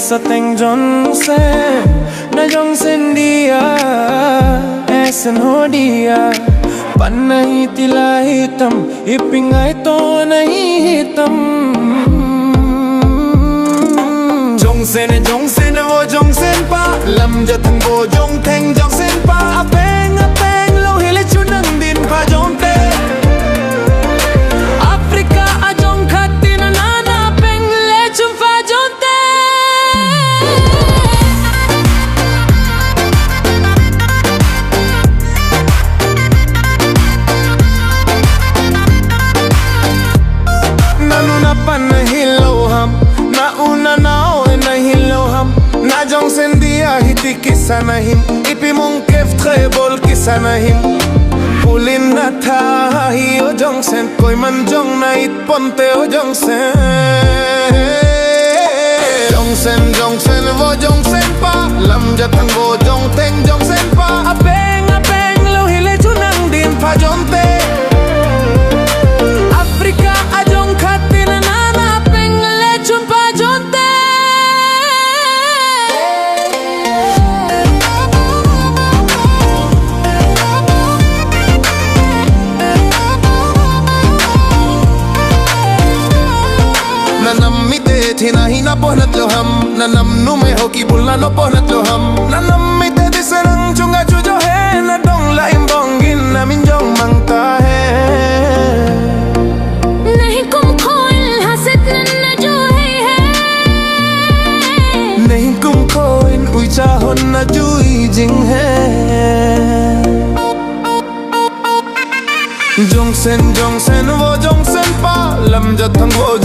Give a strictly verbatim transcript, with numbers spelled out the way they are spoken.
Sateng Jongsen, na Jongsen dia, esen ho dia. Panna hi tila hitam, ipi ngaito na hi hitam. Jongsen, Jongsen, vo Jongsen pa, lamjathang vo Jongtheng Jongsen pa, apeng, apeng, lou hile chunang din pha jonte. Africa a jong khat tina nana peng le chun pha jonte. Na nu na pan na hilou ham, na u na nao na hilou ham. Na Jongsen dia hiti kisa na him, ipi mong kef trebol kisa na him. Pulin na tha hi o Jongsen, koiman jong na it ponte o Jongsen. Jongsen, Jongsen, vo Jongsen pa, lamjathang vo Jongtheng Jongsen pa, apeng, apeng, lou hile chunang din pha jonte. Africa a jong khat tina nana peng le chun pha jonte. Na nam mite thina hi na pohnat lou ham, na nam numei ho kibulna na pohnat lou ham. Na nam mite disenang chunga chu jo he, na dong la in bong gin na min jong mang ta he. Na hin kumkhoin hasetna na jo he he. Na hin kumkhoin uicha hon na jui jing he. Jongsen, Jongsen, vo Jongsen pa, lamjathang vo